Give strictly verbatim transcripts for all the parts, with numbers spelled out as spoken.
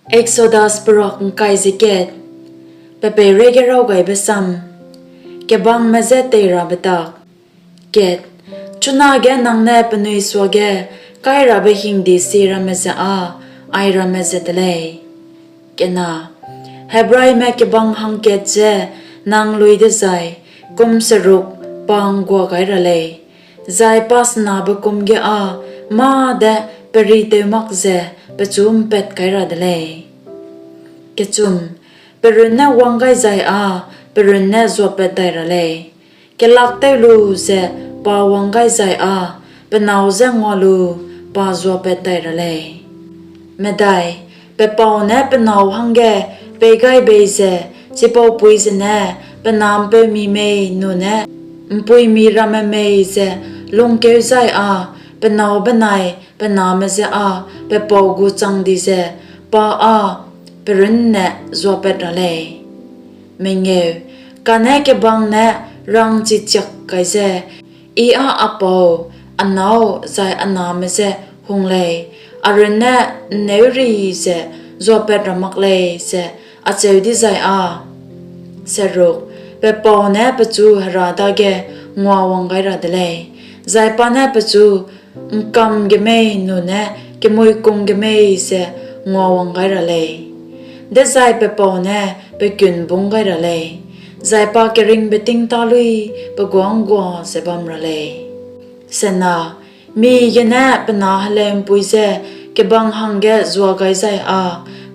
Eksodas Perak ’ngkai ze kat. Pe peireige raw gaibe sam: Kebangme je Teirabe Tak. Kat, chunage nang ne penui suage kairabe hingde si ramme ze â airamme ze de lei. Kena, Hebraime kebang hangkat je nang lui dezai, kum seruk pa ’nggua gai ra lei, zai pa senabe kum ge â mâ de peritew mak ze pechu ’mpat kai ra de lei. Kechum, pe runne wang gai zai â pe runne zuapat dai ra lei; kelak tew lu ze pa wang gai zai â pe nâu je ngua lu pa zuapat dai ra lei. Medai, pe pau ne pe nâu hangge pei gai bei ze, chipaupui zene pe na ’mpeumi mei nune ’mpuimi ramme mei ze lungkeu zai â pe nâu benai pe name je â pe pau gu chang di ze pa â pe runne zuapat ra lei. Mengeu, kane kebang ne rangchi chiak kai ze, I â a pau, a nâu zai a name je hung lei, a runne ’nneu'ri ze zuapat ra mak lei, ze acheu dizai â. Seruk, pe pau ne pechu Hera dage nguawang gai ra de lei, zai pa ne pechu ’ngkam gemei nune kemuikum gemei ze nguawang gai ra lei; dezai pe pau ne pe kunbung gai ra lei, zai pa keringbe ting tâ luî pe guâ ’nggua ze bam ra lei. Sena, mige ne pe na heleu'mpui je kebang hangge zua gai zai â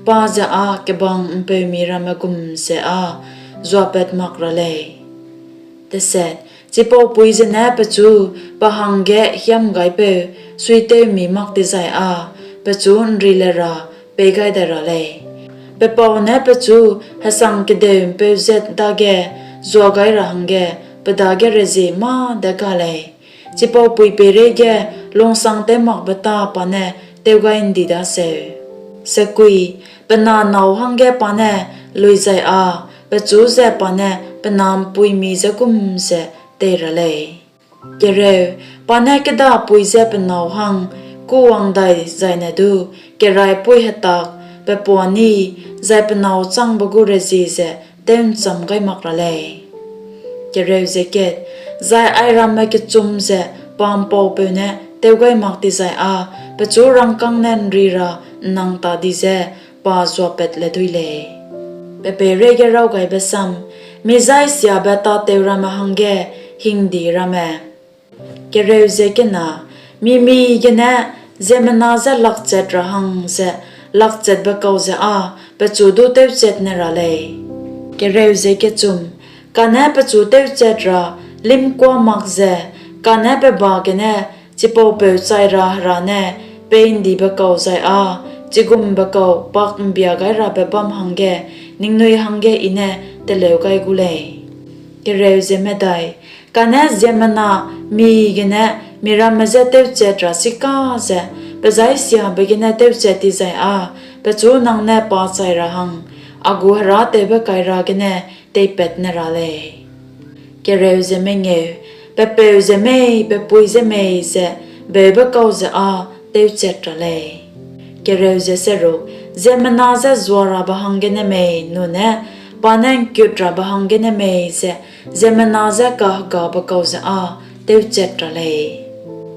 pa ze â kebang ’mpeumi ramme gum ze â zuapat mak ra lei. Deset, chipaupui zene pechu pe hangge hiamgaipeu suitew'mmi mak dizai â pechu ’nri le ra pei gai dai ra lei; pe pau ne pechu hesang kedeu ’mpeuzat dage zua gai ra hangge pe dage rezie mâ de ga lei, chipaupui peireige lungsangtewmakbe tâ pa ne tew gai ’ndi daseu. Sekui, pe na nâu hangge pa ne lui zai â pechu ze pa ne pe na ’mpuimi je gum ze tei ra lei. Kereu, pa ne kêdapui je pe nâu hang kûwang dai zaine du, keraîpui hetak, pe puâni, zai pe nâu changbe gu rezie ze tew'nchâm gai mak ra lei. Zai airamme kechum ze pa ’mpaupeu ne tew gai mak dizai â pechu rangkâng ne ’nri ra ’nnang ta di ze pa zuapat le dui lei. Pe peireige raw gaibe sam: Mi jaisiabe tâtew ramme hangge hingde ramme. Kereu ze kena, mi migene ziemmena je lakchat ra hang ze lakchatbe kau ze â pechu du tewchat ne ra lei. Kereu ze kechum, kane pechu tewchat ra lîmkuâ mak ze, kane pe ba gene chipaupeu chai ra Hera ne pei ’ndibe kau zai â chigumbe kau pak'mbiagairabe bâm hangge ningnui hangge I ne teleu gai gu lei. Kereu ze medai, kane ziemmena migene miramme je tewchat ra sika ze, pe jaisiabe gene tewchat ti zai â pechu nang ne pa chai ra hang a gu herâtewbe kaira gene teipat ne ra lei. Kereu ze mengeu, pe peu ze mei, pe pui ze mei ze beube kau ze â tewchat ra lei. Kereu ze seruk, ziemmena je zuarabe hanggene mei nune pa ne ’ngkutrabe hanggene mei ze ziemmena je kahegabe kau ze â tewchat ra lei.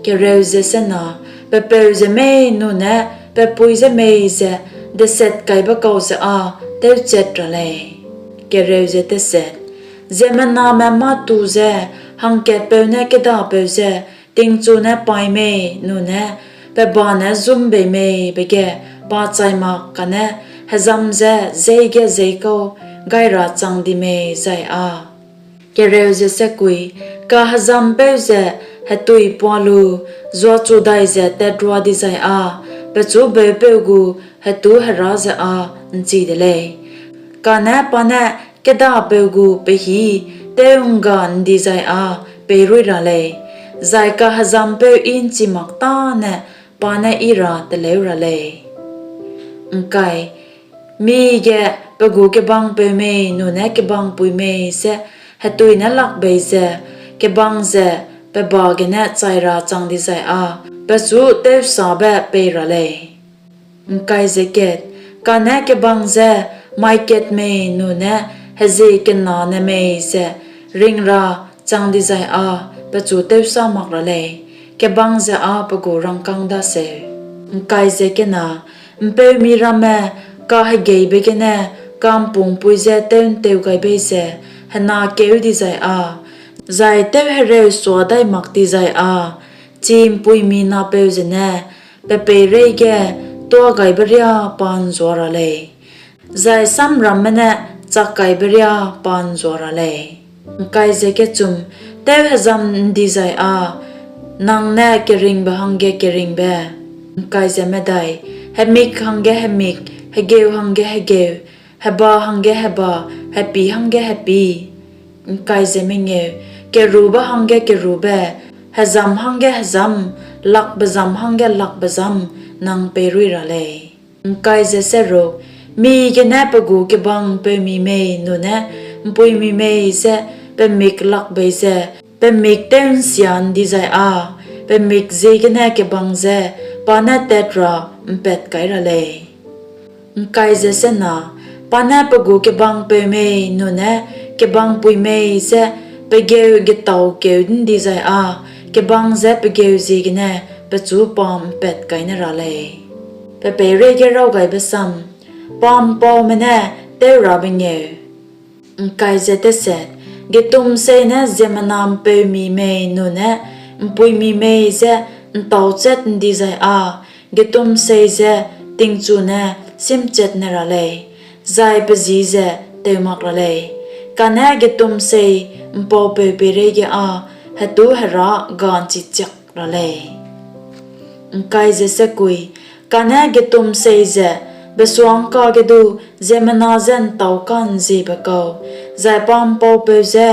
Kereu ze sena, pe peu ze mei nune pe pui ze mei ze deset kaibe kau ze â tewchat ra lei. Kereu ze teset, ziemmename mâ-tu ze hangkatpeu ne kêdapeu je tingchu ne paî mei nune pe ba ne zûm bei mei be ge pa chai mak kane hezam ze jeî ge jeîkau gai ra chang di mei zai â. Kereu ze sekui, kahezampeu ze hetui puâ lu zuachu dai ze tatrua dizai â pechu beupeu gu hetû herâ ze â ’nchi de lei, kane pa ne kêdapeu gu pehî tew'ngga ’ndi zai â peirui ra lei, zai kahezampeu I ’nchi mak tâne pa ne I ra teleu ra lei. ’Ngkai, mige pe gu kebangpeu mei nune kebangpui mei je hetui ne lak bei ze kebang ze pe ba gene chai ra chang dizai â pechu tewsabe pei ra lei. ’Ngkai ze kat, Kane kebang je mai kat mei nune hezie kenane mei ze ring ra chang dizai â pechu tewsâ mak ra lei; kebang ze â pe gu rangkâng daseu. ’Mpeumi ramme kahegeibe gene ka'mpungpui je tew'nteu gai bei ze henakeu dizai â, zai tewhereu sua dai mak dizai â, chi ’mpuimi napeu zene pe peireige tuâgaibe riâ pa ’nzua ra lei, zai samramme ne chak kaibe riâ pa ’nzua ra lei. Tewhezam ’ndizai â nang ne keringbe hangge keringbe, hemik hangge hemik, hegeu hangge hegeu, heba hangge heba, hepi hangge hepi, kerube hangge kerube, hezam hangge hezam, lakbezam hangge lakbezam nang peirui ra lei. Mi gene pe gu kebang ’mpeumi mei nune ’mpuimi mei je pe mik lak bei ze pe mik tew'nsia ’ndizai â pe mik ziegene kebang je pa ne tat ra ’mpat kai ra lei. Pa ne pe gu kebangpeu mei nune kebangpui mei je pe geu getaukeu ’ndizai â kebang je pe geu ziegene pechu pa ’mpat kai ne ra lei. Pe peireige Rawgaibe Sam: Pa'mpaume ne Tewrabe Ngeu. Getumsei ne ziemmena ’mpeumi mei nune ’mpuimi mei je ’ntauchat ’ndizai â getumsei je tingchune simchat ne ra lei, zai pe ji ze teu mak ra lei; kane getumsei ’mpaupeu peireige â hetû-herâ ga'nchichiak ra lei. Kane getumsei ze besua'ngka ge du ziemmena je ’ntau ka'nziebe kau, zai pa'mpaupeu je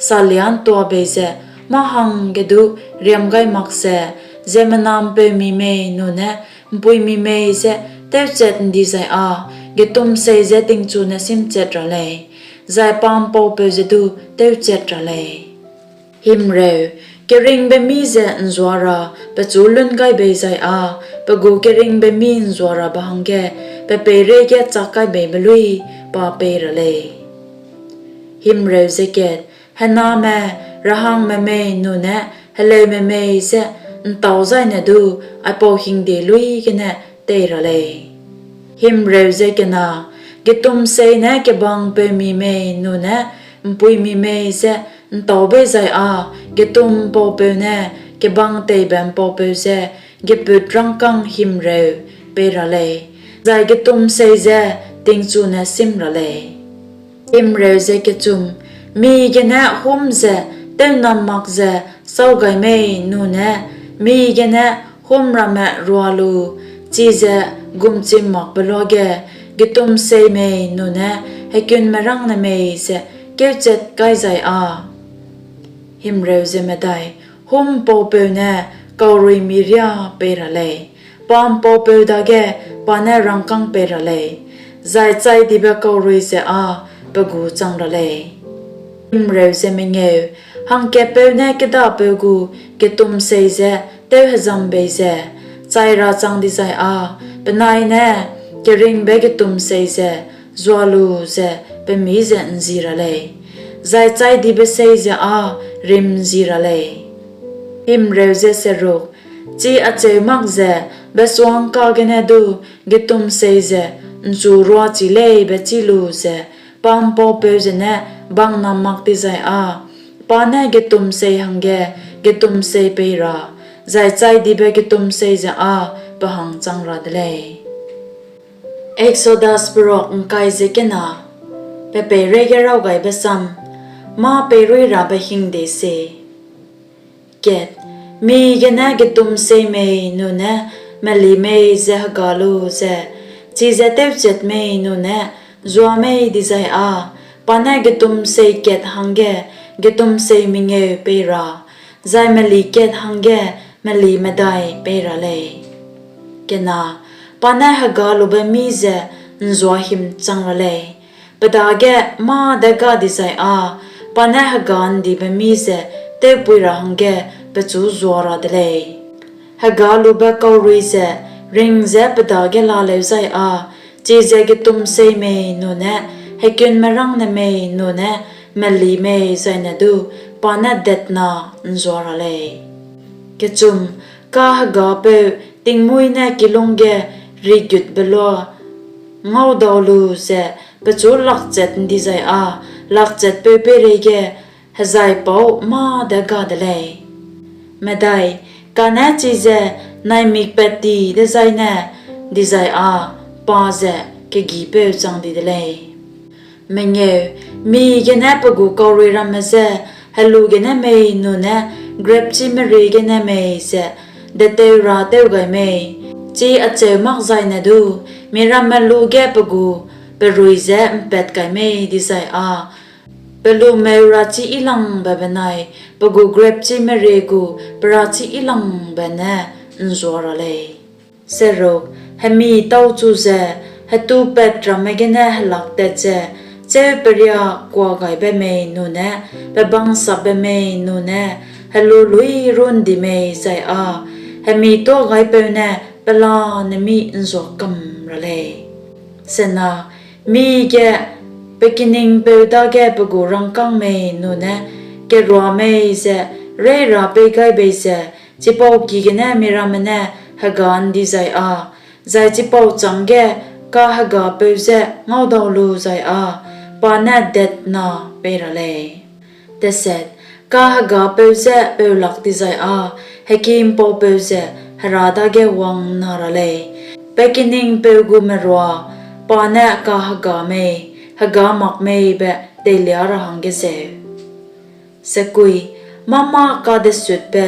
salia'ntua bei ze mâ hangge du riam gai mak ze ziemmena ’mpeumi mei nune ’mpuimi mei je tewchat ’ndizai â getumsei je tingchune simchat ra lei, zai pa'mpaupeu je du tewchat ra lei. Keringbe mî ze ’nzua ra pechu lun gai bei zai â pe gu keringbe mî ’nzuarabe hangge pe peireige châkkaibeibe luî pa pei ra lei. Hename, rehangme mei nune heleume mei je ’ntauzaine du aipau hingde luî gene tei ra lei. Getumsei ne kebangpeumi mei nune ’mpuimi mei je ’ntau bei zai â getum'mpaupeu ne kebangteibe ’mpaupeu je gepût rangkâng himreu pei ra lei, zai getumsei je tingchune sim ra lei. Mi gene hûm ze tew'nnam mak ze sâu gai mei nune mi gene hûm ramme rua lu chize gumchimmakbe luage getumsei mei nune hekunmerângne mei ze kêuchat kai zai â hûm'mpaupeu ne kauruimi riâ pei ra lei; pa'mpaupeu dage pa ne rangkâng pei ra lei, zai chaidibe kaurui ze â pe gu chang ra lei. Hangkatpeu ne kêdapeu gu getumsei ze tewhezam bei ze chai ra chang dizai â penai ne keringbe getumsei ze zua lu ze pe mî ze ’nji ra lei, zai chaidibe sei ze â rim'nji ra lei. Chi acheu mak ze besua'ngka gene du getumsei ze ’nchuruachi leî bechî lu ze pa'mpaupeu zene bang nam mak dizai â pa ne getumsei hangge getumsei pei ra zai chaidibe getumsei ze â pe hang chang ra de lei. Exodus Book Pe peireige Rawgaibe Sam: Mâ Peiruirabe Hingde Sie. Mi gene getumsei mei nune meli mei ze hega lu ze chize tewchat mei nune zua mei dizai â pa ne getumsei kat hangge getumsei mengeu pei ra, zai meli kat hangge meli medai pei ra lei. Pa ne hegalube mî ze ’nzuahim chang ra lei, pe dage mâ de ga dizai â pa ne hega'ndibe mî ze tewpui ra hangge pechu zua ra de lei. Hegalube kaurui ze ring ze pe dage laleu zai â chize getumsei mei nune hekunmerângne mei nune meli mei zaine du pa ne detna ’nzua ra lei. Kahegapeu tingmuî ne kilûng ge rigutbe luâ ngaudau lu ze pechu lakchat ’ndizai â lakchatpeu peireige hezaipau mâ de ga de lei. Kane chize naimik pat ti dezai ne ’ndizai â pa ze kegîpeu chang di de lei. Mi gene pe gu kaurui ramme je helu gene mei nune grepchîmerie gene mei ze deteu ra tew gai mei, chi acheu makzaine du miramme lu ge pe gu perui je ’mpat kai mei dizai â pe lu meurachîyilangbe benai pe gu grepchîmerie gu perachîyilangbe ne ’nzua ra lei. Hemi tauchu ze hetupat ramme gene helaktat ze chêu periakuagaibe mei nune pebangsapbe mei nune helu luî rû ’ndi mei zai â hemi tuâgaipeu ne pelane mî ’nzua kam ra lei. Mige pe kiningpeu dage pe gu rangkâng mei nune kerua mei ze reî ra pei gai bei ze chipau ki gene miramme ne hega ’ndizai â zai chipau chângge kahegapeu je ngaudau lu zai â pa ne detna pei ra lei. Kahegapeu je peu lak dizai â heki'mpaupeu ze Hera dage wang'nna ra lei, pe kiningpeu gu merua pa ne kahega mei hega mak mei be teilia ra hangge zeu. Mâ-mâ-kadesutbe,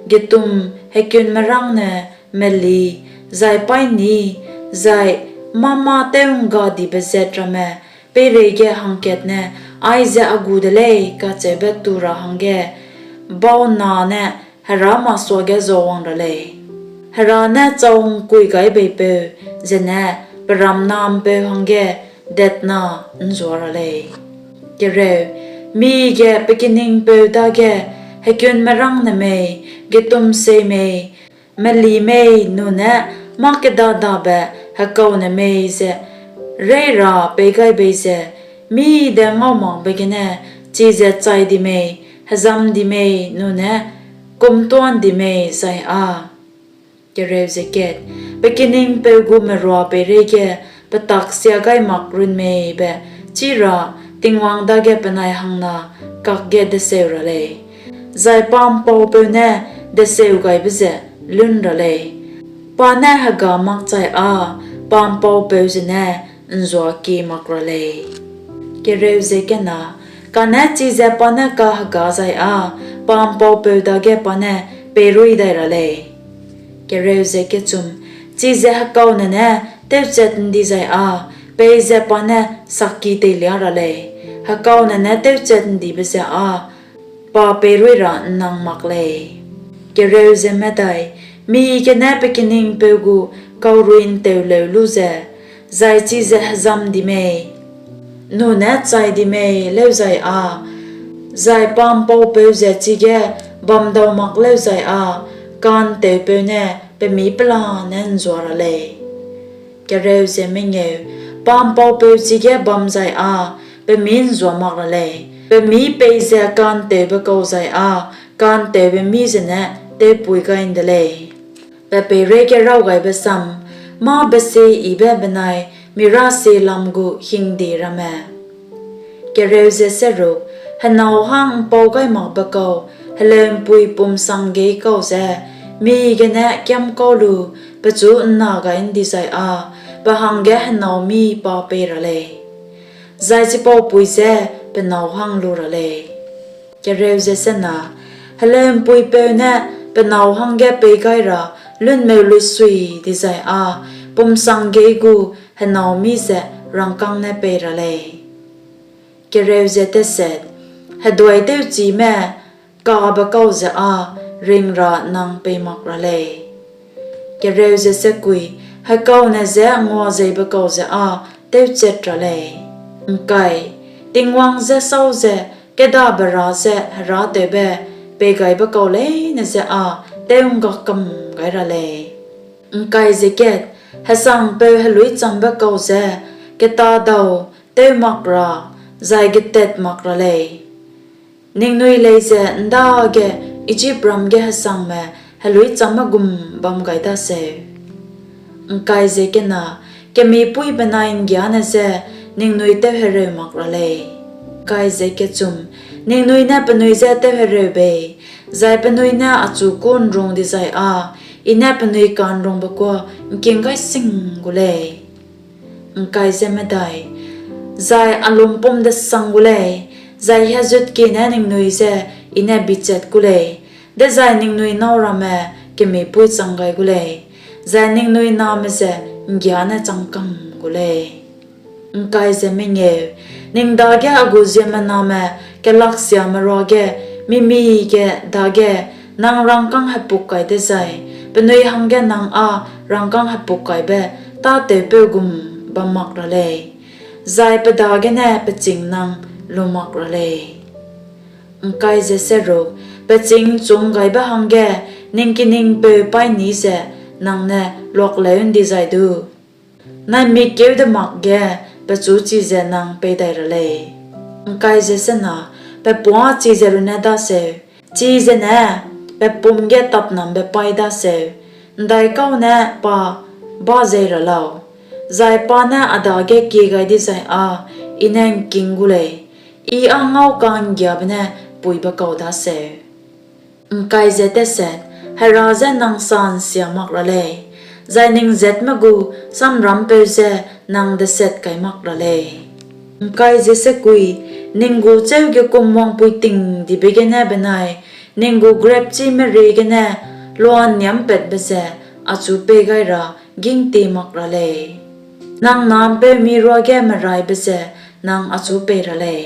getum, hekunmerângne, meli, zai paîni, zai mâ-mâ-tew'nggadibe zat ramme peireige hangkat ne aize a gu de lei kacheube tu ra hangge bau na ne Hera masuage zuawang ra lei. Hera ne chau'ngkuigaibeipeu zene pe ramna'mpeu hangge detna ’nzua ra lei. Mige pe kiningpeu dage hekunmerângne mei, getumsei mei, meli mei nune mâ-kêda-dabe hekaune mei ze reî ra pei gai bei ze mî de ngaumakbe gene chize chai di mei, hezam di mei nune kumtuâ ’ndi mei zai â pe kiningpeu gu merua peireige pe tak sia gai mak runmei be chî ra Tingwang dage penai hangna kakge deseu ra lei, zai pa'mpaupeu ne deseugaibe ze lun ra lei; pa ne hega makchai â pa'mpaupeu zene ’nzuakie mak ra lei. Kane chize pa ne kahega zai â pa'mpaupeu dage pa ne peiruî dai ra lei. Chize hekaune ne tewchat ’ndizai â peize pa ne sakki teilia ra lei; hekaune ne tewchat ’ndibe ze â pa peiruî ra ’nnang mak lei. Mi gene pe kiningpeu gu kaurui'nteuleu lu ze, zai chize hezam di mei nune chai di mei lêuzai â, zai pa'mpaupeu ze chige bamdau mak lêuzai â ka'nteupeu ne pe mî pelane ’nzua ra lei. Pa'mpaupeu chige bam zai â pe mî ’nzua mak ra lei, pe mî peize ka'nteube kau zai â ka'nteube mî zene tewpui gai ’nde lei. Pe peireige raw gaibe sam: Mâ-besieyibe benai mi rasiêlam gu hingde ramme. Henâu hang ’mpau gai makbe kau heleu'mpui pumsanggei kau je mige ne kiâm kau lu pechu ’nna gai ’ndizai â pe hangge henâu mî pa pei ra lei, zai chipau pui je pe nâu hang lu ra lei. Heleu'mpuipeu ne pe nâu hangge pei gai ra lunmeu luisui dizai â pumsanggei gu henâu mî ze rangkâng ne pei ra lei. Heduai tewchime kabe kau ze â ring ra nang pei mak ra lei. Hekaune je nguazeibe kau ze â tewchat ra lei. Tingwang je sâu ze kêdabe ra je herâtewbe peigaibe kau leine je â tew'ngga kam gai ra lei. Hesangpeu heluîchâmbe kau ze ketadau tew mak ra zai getat mak ra lei; ningnui lei ze ’ndage Ijipram ge hesangme heluîchâmme gum bam gai daseu. Kemîpuî benai ’nggiâne je ningnui tewhereu mak ra lei; ningnui ne penui je tewhereu bei, zai penui ne achu kû'nrung dizai â I ne penui ka'nrungbe kuâ ’ngking gai sing gu lei, zai a lumpum-desang gu lei, zai hiazutkie ne ningnui je I ne bichat ku lei, dezai ningnui nâu ramme kemîpuî chang gai gu lei, zai ningnui name ze ’nggiâne chang kam gu lei. Ning dage a gu ziemmename kelaksiame ruage mimige dage nang rangkâng hepuk kai dezai, penui hangge nang â rangkâng hepuk kaibe tâtewpeu gum bam mak ra lei, zai pe dagene pe ching nang lu mak ra lei. Pe ching chunggaibe hangge ning kiningpeu paîni ze nang ne luaklêu'ndizai du, naimik kêu de makge pechu chize nang pei dai ra lei. Pe puâ chize runne daseu, chize ne pe pum ge tapnambe paî daseu, ’ndaikau ne pa bâ jei ra lau, zai pa ne a dage kie gai dizai â I ne ’ngking gu lei, I â ngau ka'nggiabe ne puibe kau daseu. Hera je nang sa'nsia mak ra lei, zai ning zatme gu samrampeu je nang desat kai mak ra lei. Ning gu chêu-gekum-wangpui tingdibe gene benai ning gu grepchi merie gene lua'nniâmpatbe ze achu pei gai ra gîngtie mak ra lei; nang na ’mpeumi ruage meraibe ze nang achu pei ra lei.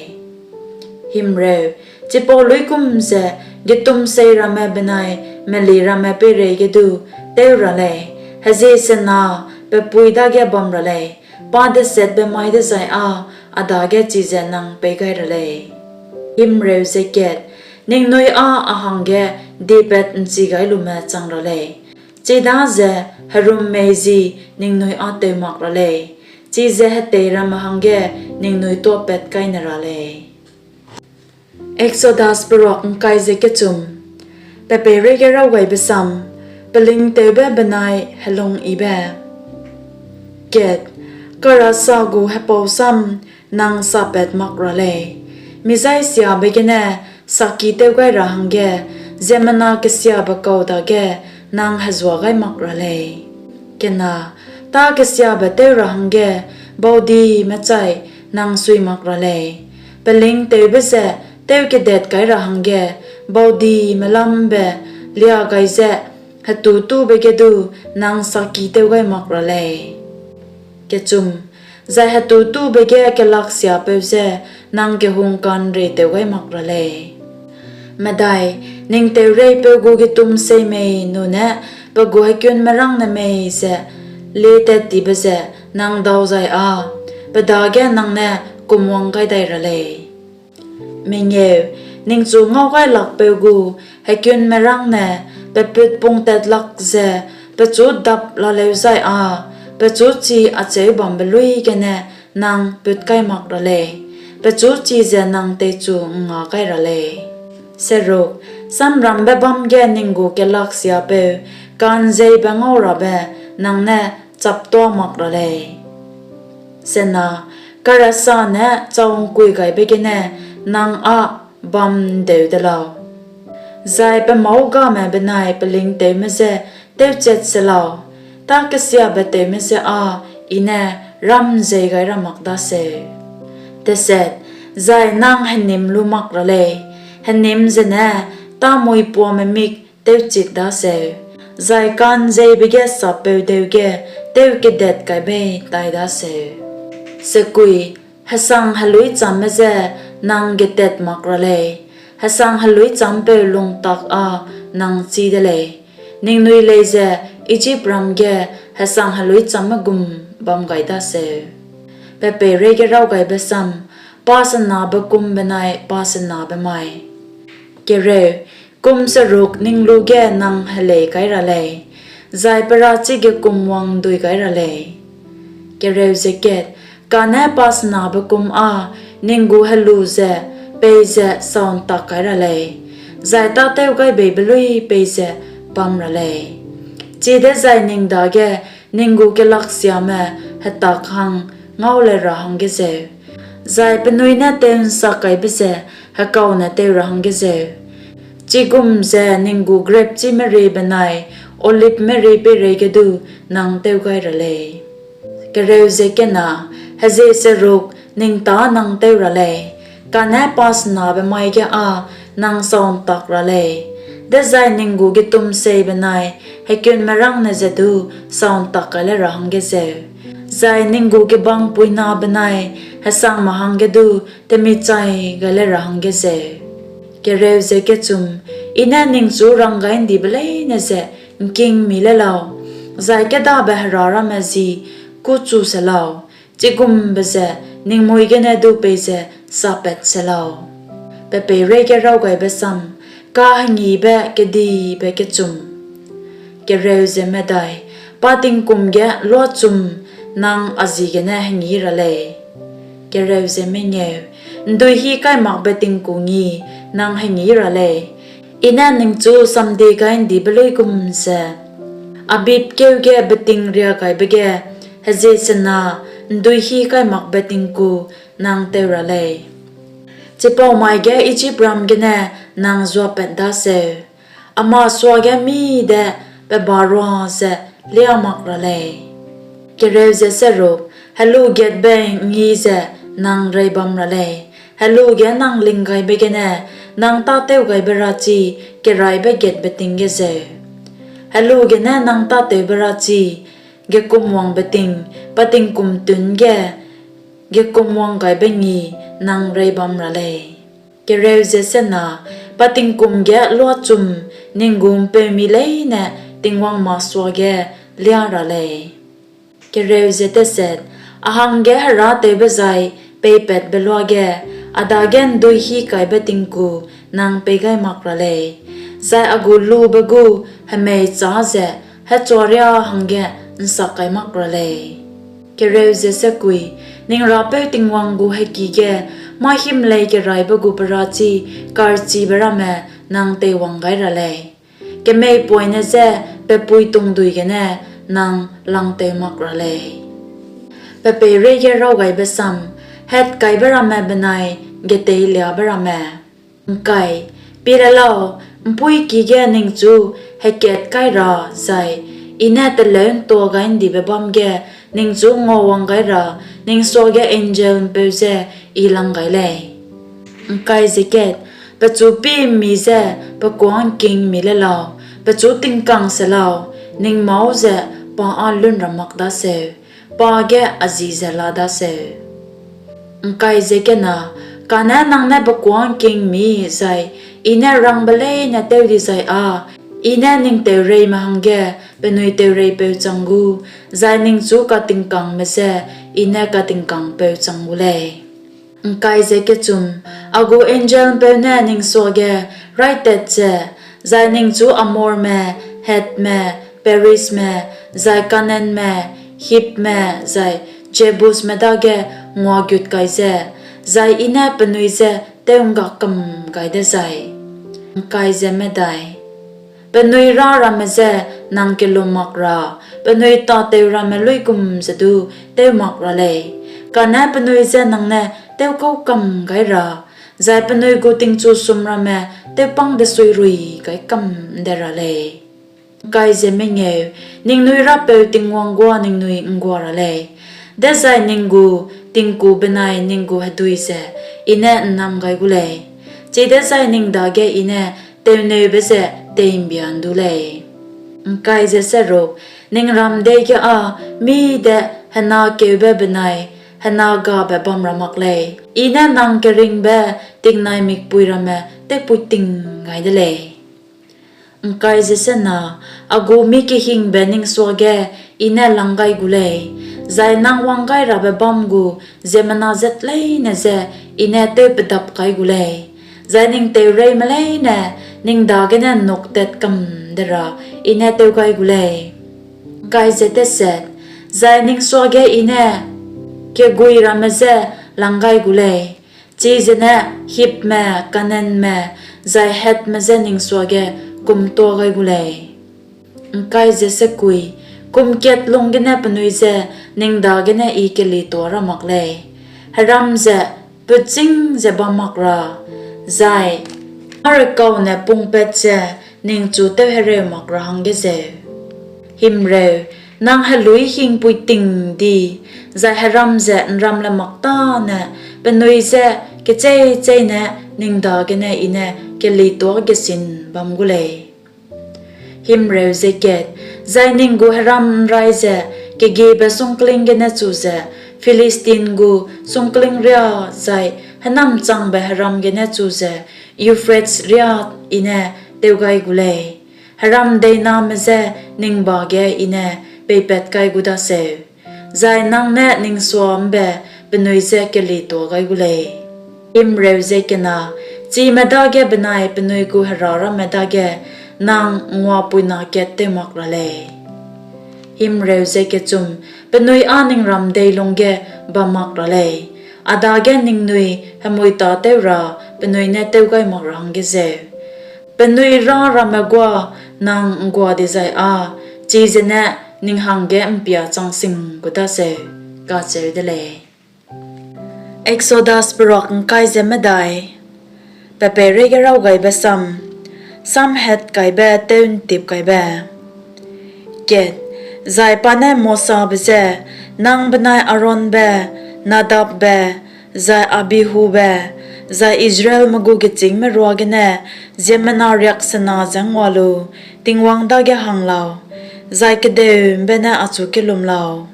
Chipau luigum ze getumsei ramme benai meli ramme peireige du tew ra lei, hezie sena pe pui dage bam ra lei, pa desetbe mai dezai â a dage chize nang pei gai ra lei. Ningnui â a hangge diepat'nchi gai lume chang ra lei, chidaze herum mei ji ningnui â tew mak ra lei, chize hetei ramme hangge ningnui tuâpat kai ne ra lei. Exodus Pe peireige Rawgaibe Sam Pelingtewbe benai Helungyibe Karasa gu hepau sam nang sapat mak ra lei, mi jaisiabe gene sakki tew gai ra hangge ziemmena kesiabe kau dage nang hezuâ gai mak ra lei. Tâ kesiabe tew ra hangge baudime chai nang sui mak ra lei; pelingtewbe ze tewkedat kai ra hangge baudime lambe liâ gai ze hetûtûbe ge du nang sakki tew gai mak ra lei, zai hetûtûbe ge kelaksiapeu je nang kehungka'nrietew gai mak ra lei. Ning teureipeu gu getumsei mei nune pe gu hekunmerângne mei ze lietattibe ze nang dau zai â pe dage nang ne kumwang gai dai ra lei. Ningchu ngaugailakpeu gu hekunmerângne pe put pungtatlak ze pechu dap lalêuzai â pechu chi acheubambe luî gene nang put kai mak ra lei, pechu chize nang teichu ’ngngâ gai ra lei. Samrambe bâm ge ning gu kelaksiapeu ka'njeibe ngaurabe nang ne chaptuâ mak ra lei. Karasa ne chau'ngkuigaibe gene nang â bam'ndeu de lau, zai pe mâu-game benai pelingtewme je tewchat se lau; tâ kesiabe tewme je â I ne râm'nzei gai ra mak daseu. Zai nang henim lu mak ra lei, henim zene tâmuipuame mik tewchit daseu, zai ka'njeibe ge sappeu deu ge tewkedat kai bei tai daseu. Hesang heluîchamme je nang getat mak ra lei, hesang heluîchampeu lungtak â nang chî de lei; ningnui lei ze Ijipram ge hesang heluîchamme gum bam gai daseu. Pe peireige Rawgaibe Sam Pasenabe Kum benai Pasenabe Mai Kum seruk ning lu ge nang helei kai ra lei, zai pe rachi gekumwang'ndui gai ra lei. Kane pasenabe kum â ning gu helu ze peize sau'ntak kai ra lei, zai tâtew-gaibeibe luî peize bam ra lei; chidezai ning dage ning gu kelaksiame hetak hang ngau le ra hangge zeu, zai penui ne teu'nsakkaibe ze hekaune teu ra hangge zeu, chigum ze ning gu grepchîmeri benai olivemeri peireige du nang tew gai ra lei. Hezie seruk ning tâ nang tew ra lei, kane pasenabe mai ge â nang sau'ntak ra lei, dezai ning gu getumsei benai hekunmerângne ze du sau'ntak kai le ra hangge zeu, zai ning gu kebangpuina benai hesangme hangge du temichai gai le ra hangge zeu. I ne ningchu ranggai'ndibe leine ze ’ngking'mmi le lau, zai kêdabe hera ramme ji kûchu se lau, chigumbe ze ning mui gene du peize sapat se lau. Pe Peireige Raw Gaibe Sam Kahengîbe Kedibe Kechum Pa tingkum ge luachum nang a ji gene hengî ra lei. ’Nduihîkaimakbe tingku-ngi nang hengî ra lei, I ne ningchu samdiegai'ndibe luigum ze. Abib kêu ge betingliagaibe ge hezie sena ’nduihîkaimakbe tingku nang tew ra lei. Chipau mai ge Ijipram gene nang zuapat daseu, a masuage mî de pe barua ze liâ mak ra lei. Helu getbe ’ngngî ze nang reibam ra lei, helu ge nang linggaibe gene nang tâtewgaibe rachi keraîbe getbe ting ge zeu; helu gene nang tâtewbe rachi, gekumwangbe ting, pa tingkum tûn ge gekumwang'ngaibe ’ngngî nang reibam ra lei. Pa tingkum ge luachum ning gu ’mpeumi leine Tingwang masuage liâ ra lei. A hangge herâtewbe zai peipatbe luage a dage ’nduihîkaibe tingku nang pei gai mak ra lei, zai a gu lube gu hemeichâ ze hechua riâ hangge ’nsak kai mak ra lei. Ning Rapeu Tingwang gu heki ge mâ-himlei keraîbe gu pe rachi karchibe ramme nang teiwang gai ra lei, kemeipoine je pe pui tungdui gene nang langtew mak ra lei. Pe Peireige Raw Gaibe Sam Hatkaibe ramme benai Geteiliabe ramme Pie le lau, ’mpuîki ge ningchu hekat kai ra zai I ne teleu'ntuagai'ndibe bâm ge ningchu nguawang gai ra ning suage angel'mpeu je I lang gai lei. Pechu pî ’mmi je pe kuâ ’ngking'mmi le lau, pechu tingkang se lau, ning mâu ze pa â lun ra mak daseu, pa ge a ji ze la daseu. Kane nang ne pe kuâ ’ngking'mmi zai I ne rangbe leine tew dizai â I ne ning teureime hangge penui teureipeu chang gu, zai ningchu katingkangme je I ne katingkangpeu chang gu lei. A gu angel'mpeu ne ning suage raîtat ze, zai ningchu Amorme, Hetme, Perizme, zai Kanaanme, Hibme zai Jebusme dage nguagut kai ze, zai I ne penui je tew'ngga kam gai dezai, penui râ ramme je nang kellum mak ra, penui tâtew ramme luigum ze du tew mak ra lei, kane penui je nang ne tewkâu kam gai ra, zai penui gu tingchusum ramme tewpâng-desuirui gai kam ’nde ra lei. Ningnui Rapeu Tingwang guâ ningnui ’nggua ra lei, dezai ning gu tingku benai ning gu hedui ze I ne ’nnam gai gu lei, chidezai ning dage I ne teuneube ze tei'mbia ’ndu lei. Ning ram dei ge â mî de henakeube benai henagabe bam ra mak lei, I ne nang keringbe tingnaimikpui ramme tewpuiting gai de lei. A gu mi kehingbe ning suage I ne lang gai gu lei, zai nang wanggairabe bâm gu ziemmena zat leine je I ne tewpedap kai gu lei, zai ning teureime leine ning dagene nuktat kam de ra I ne tew gai gu lei. Zai ning suage I ne kegui ramme je lang gai gu lei, chize ne Hibme, Kanaanme, zai Hethme je ning suage kumtuâ gai gu lei. Kum kat lung gene penui je ning dagene I kelituâ ra mak lei, heram ze putchîng ze bam mak ra zai mâ-rekaune pungpat ze ningchu tewhereu mak ra hangge zeu. Nang heluî hingpui ting di zai heram ze ’nramle mak tâne penui je kecheî-cheîne ning dagene I ne kelituâ gesin bam gu lei. Zai ning gu heram ’nrai ze kegiebe sungkling gene chu ze Philistin gu sungkling riâ zai hênamchangbe heram gene chu ze Euphrates riâ I ne tew gai gu lei; heram deiname je ning ba ge I ne peipat kai gu daseu, zai nang ne ning sua ’mbe penui je kelituâ gai gu lei. Chime dage benai penui gu hera ramme dage nang nguapuina kat tew mak ra lei. Penui â ning ram dei lungge bam mak ra lei, a dage ningnui hemui tâtew ra penui ne tew gai mak ra hangge zeu; penui râ ramme guâ nang ’nggua dizai â chize ne ning hangge ’mpia chang sing gu daseu, kacheu de lei. Exodus Peruak ’Ngkai ze Medai. Pe peireige raw gaibe sam: Samhatkaibe Tew'ntipkaibe. Zai pa ne Mosabe je, Nang benai Aaronbe, Nadabbe, zai Abihube, zai Israelme gu gechîngme ruagene ziemmena riaksena ze ngua lu Tingwang dage hang lau, zai kedeu ’mbene achu kellum lau.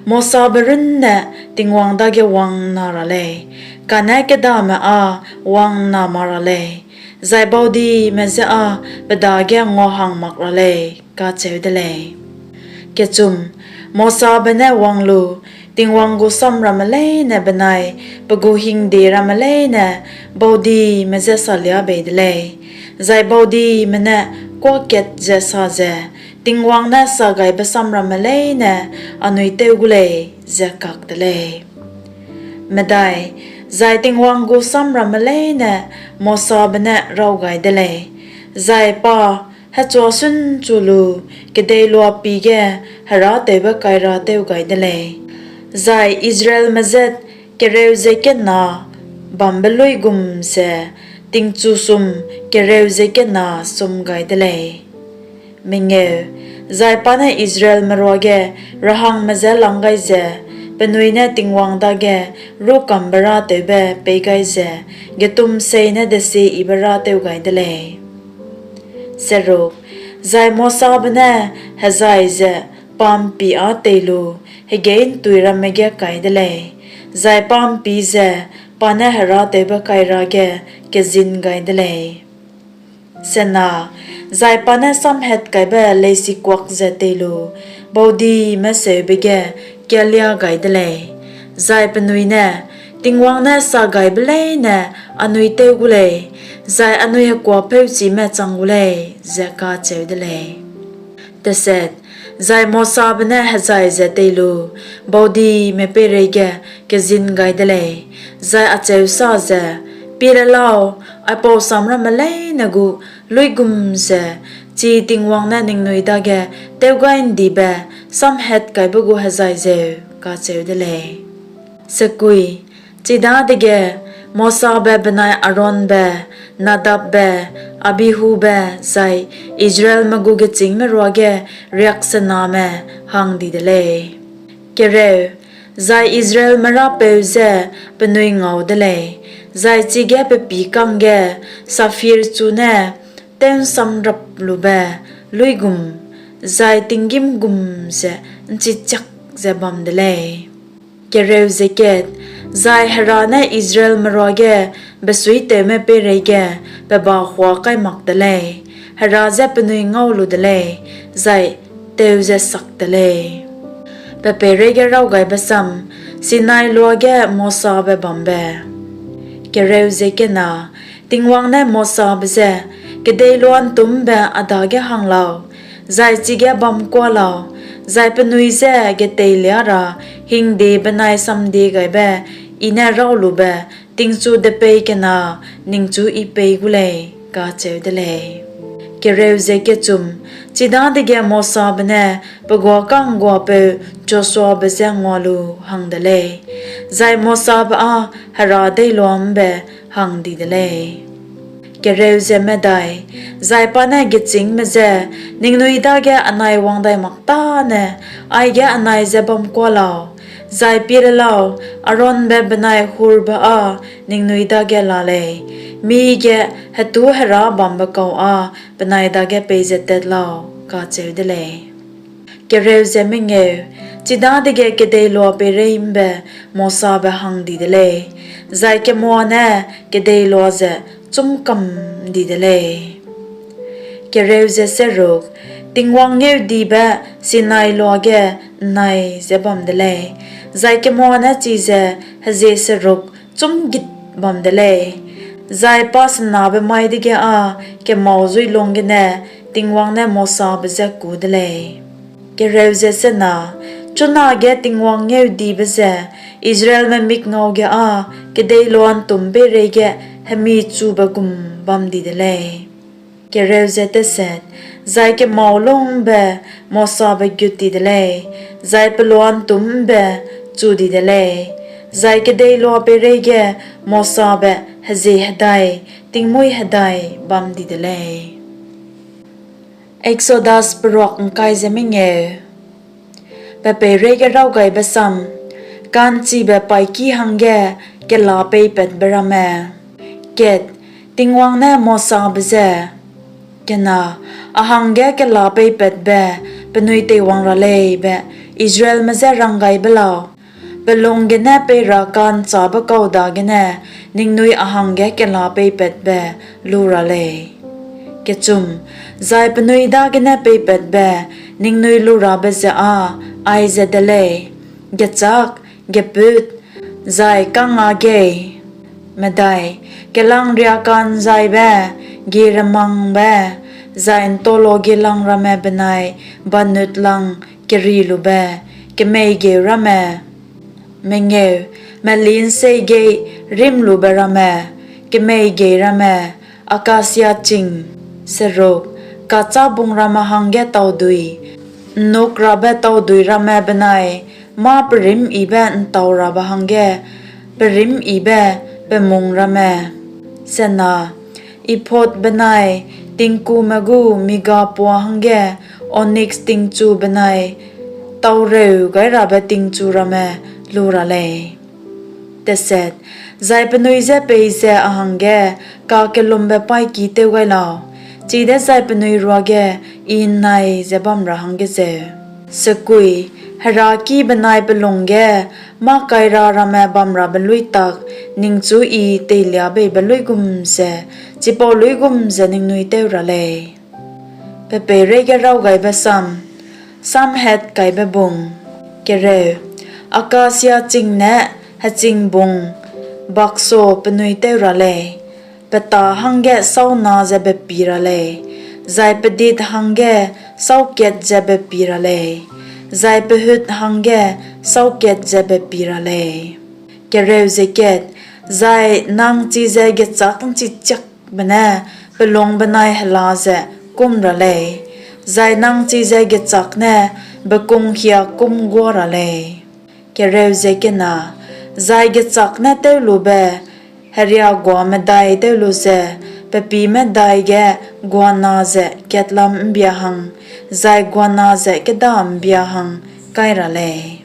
Mosabe runne Tingwang dage wang'nna ra lei, kane kêdame â wang'nna ma ra lei, zai baudime je â pe dage nguahang mak ra lei, kacheu de lei. Mosabe ne wang lu Tingwang gu sam ramme leine benai pe gu hingde ramme leine baudime je salia bei de lei; zai baudime ne kuâ kat ze sa ze, Tingwang ne sagaibe sam ramme leine anui tew gu lei, ze kak te lei. Zai Tingwang gu sam ramme leine Mosabe ne raw gai de lei, zai pa hechua sînchu lu kedeiloa pî ge herâtewbe-kaira tew gai de lei; zai Israelme zat kereu ze kena bambe luigum ze tingchusum kereu ze kena sum gai de lei. Zai pa ne Israelme ruage rehangme je lang gai ze, penui ne Tingwang dage rûkambe-râtewbe pei gai ze getumsei ne desieyibe-râtew gai de lei. Zai Mosabe ne hejai ze pa'mpî â tei lu hegeî'ntui ramme ge kai de lei, zai pa'mpî ze pa ne herâtewbe-kaira ge kezin gai de lei. Zai pa ne samhatkaibe leisikuak ze tei lu baudime seube ge kialia gai de lei, zai penui ne, Tingwang ne sagaibe leine anui tew gu lei, zai anui hekuâpeuchime chang gu lei, ze kacheu de lei. Zai Mosabe ne hejai ze tei lu baudime peireige kezin gai de lei, zai acheu sa ze, Pie le lau, aipau sam ramme leine gu luigum ze chi Tingwang ne ningnui dage tewgai'ndibe samhatkaibe gu hejai zeu, kacheu de lei. Chidadege Mosabe benai Aaronbe, Nadabbe, Abihube, zai Israelme gu gechîngme ruage riaksename hang di de lei. Zai Israelme Rapeu je penui ngau de lei, zai chige pe pî kangge saphir chu ne tew'nsamraplube luigum, zai tinggîm gum ze ’nchichiak ze bam de lei. Zai Hera ne Israelme ruage besuitewme peireige pe ba huâ kai mak te lei; Hera je penui ngau lu de lei, zai teu ze sak te lei. Sinai Loa ge Mosabe Bambe. Tingwang ne Mosabe je, Kedeiloa ’ntûm ’mbe a dage hang lau, Zai chige bamkua lau, zai penui je geteilia ra hingde benai samdiegaibe I ne raulube tingchu depei kena ningchu I pei gu lei, kacheu de lei. Chidadege Mosabe ne pe guâ ka'ngguapeu Joshuabe je ngua lu hang de lei, zai Mosabe â Hera deilua ’mbe hang di de lei. Zai pa ne gechîngme je, Ningnui dage anai wang dai mak tâne aige anai je bamkua lau, zai pie le lau, Aaronbe benai Hurbe â ningnui dage la lei, mige hetû herâ bambe kau â penai dage peize tat lau, kacheu de lei. Chidadege kedeiloa peirei ’mbe Mosabe hang di de lei, zai kemua ne kedeiloa ze chûm kam ’ndi de lei. Tingwang ngeudibe Sinai loa ge ’nnai ze bam de lei, zai kemua ne chize hezie seruk chûmgit bam de lei; zai pasenabe mai dege â kemâu zuilung gene Tingwang ne Mosabe je kû de lei. Chunage Tingwang ngeudibe ze Israelme mikngau ge â kedeiloa ’ntûm peireige hemi chube gum bam di de lei. Zai kemâu lung ’mbe Mosabe gut ti de lei, zai peloa ’ntûm ’mbe chu di de lei; zai kedeiloa peireige Mosabe hezie hedai, tingmuî hedai bam di de lei. Exodus peruak ’ngkai ze mengeu. Pe peireige raw gaibe sam: Ka'nchibe paîki hangge kela peipatbe ramme. Tingwang ne Mosabe je, Kena, a hangge kela peipatbe penui teiwang ra lei be Israelme je rang gai be lau; pe lung gene pei ra ka'nchâbe kau dagene ningnui a hangge kela peipatbe lu ra lei. Zai penui dagene peipatbe ningnui lu rabe ze â aize de lei: gechâk, gepût, zai kangngâgeî, kelangriaka'nzaibe, gieremangbe, zai ’ntauloa gielang ramme benai banutlang kerilube, kemeîgeu ramme, meli'nseîgeî rîmlube ramme, kemeîgei ramme, akasia ching, kacha bung ramme hangge taudui, ’nnukrabe taudui ramme benai mâ perîmyibe ’ntaurabe hangge perîmyibe pemung ramme, ephod benai tingkume gu migapua hangge oniks tingchu benai taureugaibe tingchu ramme lu ra lei. Zai penui je peize a hangge kakellumbe paîki tew gai lau, chidezai penui ruage I ’nnai ze bam ra hangge zeu. Hera ki benai pe lung ge mâ-kaira ramme bamrabe luî tak ningchu I teiliabeibe luigum ze chipau luigum ze ningnui tew ra lei. Pe peireige raw gaibe sam: Samhatkaibe Bung. Akasia ching ne hechingbung bakso penui tew ra lei, pe tâ hangge sâu na ze bepi ra lei, zai pedit hangge sâu kat ze bepi ra lei, zai pehut hangge sâu kat ze bepi ra lei. Zai nang chize gechâk ’nchichiakbe ne pe lung benai hela ze kûm ra lei, zai nang chize gechâk ne bekungkhia kûm guâ ra lei. Zai gechâk ne tewlube heriagua medai tew lu ze pe pîme dai ge guana ze katlam ’mbia hang zai guana ze kêda ’mbia hang kai ra lei.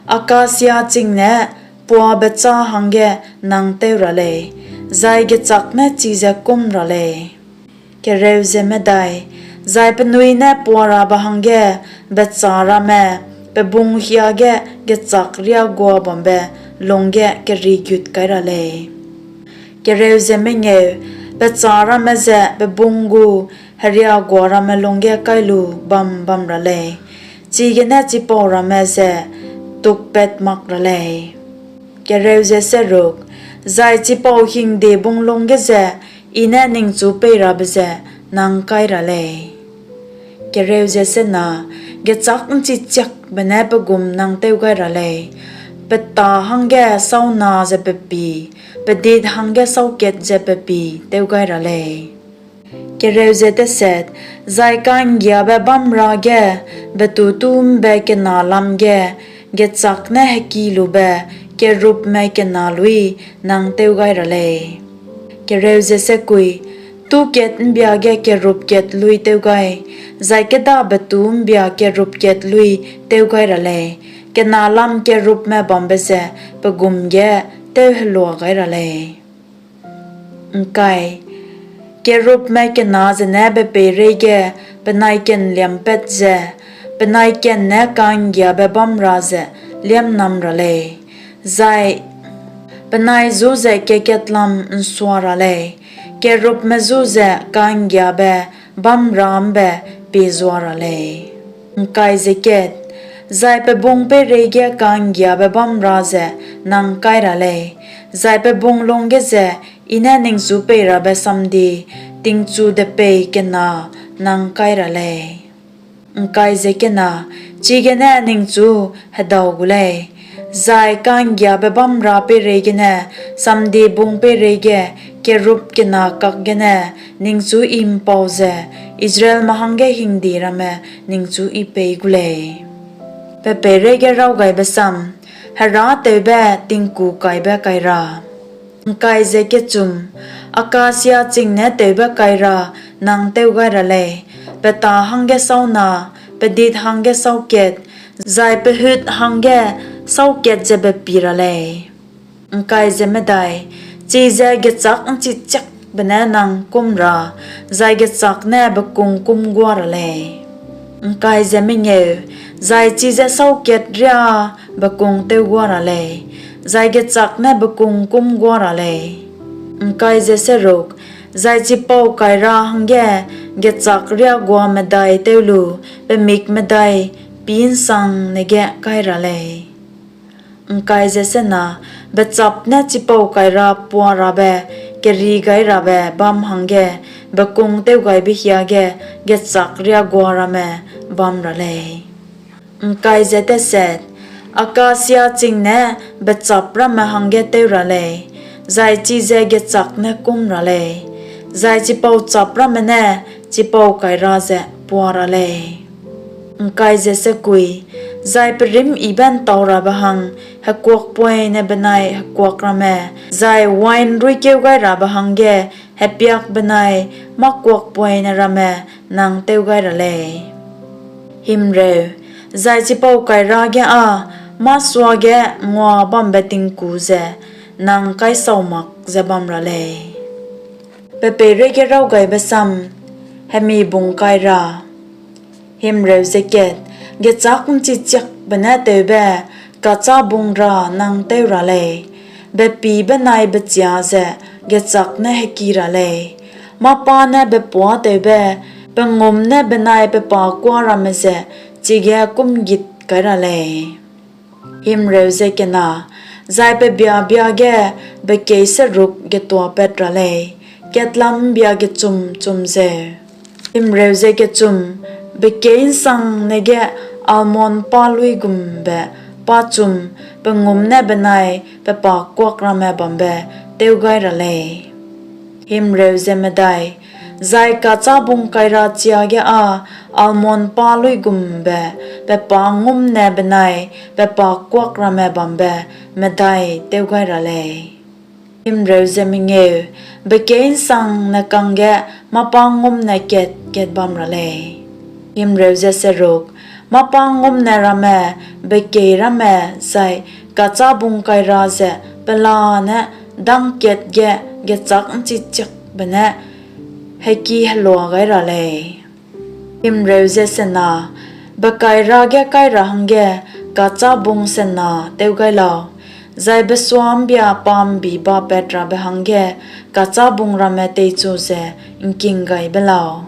Akasia ching ne puabe châ hangge nang tew ra lei, zai gechâk ne chize kûm ra lei. Zai penui ne puarabe hangge bechâ ramme pe bung hiage gechâk riagua bambe lungge kerigut kai ra lei. Bechâ ramme ze pe bung gu heriagua ramme lungge kai lu bam bam ra lei, chigene chipau ramme ze tukpat mak ra lei. Zai chipau hingde bung lungge ze I ne ningchu peirabe ze nang kai ra lei. Gechâk'nchichiakbe ne pe gum nang tew gai ra lei, pe tâ hangge sâu na ze pe pî, pe dit hangge sâu kat ze pe pî tew gai ra lei. Zai ka'nggiabe bâmra ge betu tû ’mbe kena lam ge gechâk ne hekilube kerubme kena luî nang tew gai ra lei. Tû kat ’mbia ge kerub kat luî tew gai, zai kêdabe tu ’mbia kerub kat luî tew gai ra lei; kena lam kerubme bambe ze pe gum ge tewhelua gai ra lei. Kerubme kena zene be peireige penai ka'nliâmpat ze penai ka'nne ka'nggiabe bâmra ze liâmnam ra lei, zai penai ju ze kat-kat lam ’nsua ra lei; kerubme ju ze ka'nggiabe bâmra ’mbe piezuâ ra lei. Zai pe bung peireige ka'nggiabe bâmra ze nang kai ra lei, zai pe bung lungge ze I ne ningchu peirabe samdie tingchu depei kena nang kai ra lei. Chigene ningchu hedau gu lei, zai ka'nggiabe bâmra peireigene samdiebung peireige kerub kena kakgene ningchu I ’mpau ze Israelme hangge hingde ramme ningchu I pei gu lei. Pe peireige Rawgaibe Sam Herâtewbe Tingkukaibe Kaira Akasia ching ne tewbe kaira nang tew gai ra lei; pe tâ hangge sâu na, pe dit hangge sâu kat, zai pe hut hangge sâu kat ze be pie ra lei. Chize gechâk'nchichiakbe ne nang kûm ra zai gechâk ne bekung kûm guâ ra lei. Zai chize sâu kat riâ bekung tewguâ ra lei, zai gechâk ne bekung kûm guâ ra lei. Zai chipau kaira hangge gechâk riâguamedai tew lu pe mik medai pî'nsangne ge kai ra lei. Bechâp ne chipau kaira puarabe kerîgairabe bâm hangge bekung tewgaibe hiage gechâk riâguâ ramme bam ra lei. Akasia ching ne bechâp ramme hangge tew ra lei, zai chize gechâk ne kûm ra lei; zai chipau châp ramme ne chipau kaira ze pua ra lei. Zai perîmyibe ’ntaurabe hang hekuakpoine benai hekuak ramme, zai wain ruîkeugairabe hangge hepiak benai mâkuakpoine ramme nang tew gai ra lei. Zai chipau kaira ge â mâ suage nguabambe tingku ze nang kaisau mak ze bam ra lei. Pe peireige Rawgaibe Sam Hemibung Kaira Gechâk'nchichiakbe ne tewbe kachâbung ra nang tew ra lei; bepî benai bechia ze gechâk ne heki ra lei. Mâ-pâ ne bepuâtewbe, pe ngum ne benai pe pa kuâ ramme ze chige kûmgit kai ra lei. Zai pe bia-bia ge bekeî seruk getuapat ra lei, katlam ’mbia gechum-chum zeu. Bekeî ’nsangne ge almon pâ luigumbe pachum pe ngum ne benai pe pa kuak ramme bambe tew gai ra lei. Zai kachâbung kaira chia ge â almon pâ luigumbe pe pa ngum ne benai pe pa kuak ramme bambe medai tew gai ra lei. Bekeî ’nsangne kangge mâ-pâ ngum ne kat-kat bam ra lei. Mâ-pâ ngumne ramme bekeî ramme zai kachâbung kaira ze pelane dâng kat ge gechâk'nchichiakbe ne hekihelua gai ra lei. Bekaira ge kai ra hangge kachâbung sena tew gai lau, zai besua ’mbia pa'mbi bapatrabe hangge kachâbung ramme teichu ze ’ngking gai be lau.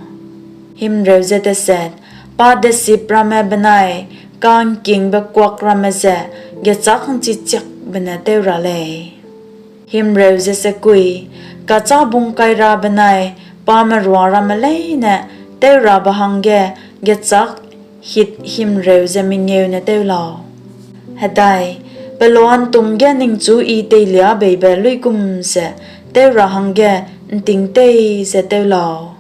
Pa-desip ramme benai ka'ngkingbe kuak ramme ze gechâk'nchichiakbe ne tew ra lei. Kachâbung kaira benai pa merua ramme leine tewrabe hangge gechâk hit himreu ze mengeu ne tew lau. Peloa'ntûm ge ningchu I teiliabeibe luigum ze tew ra hangge ’nting tei ze tew lau.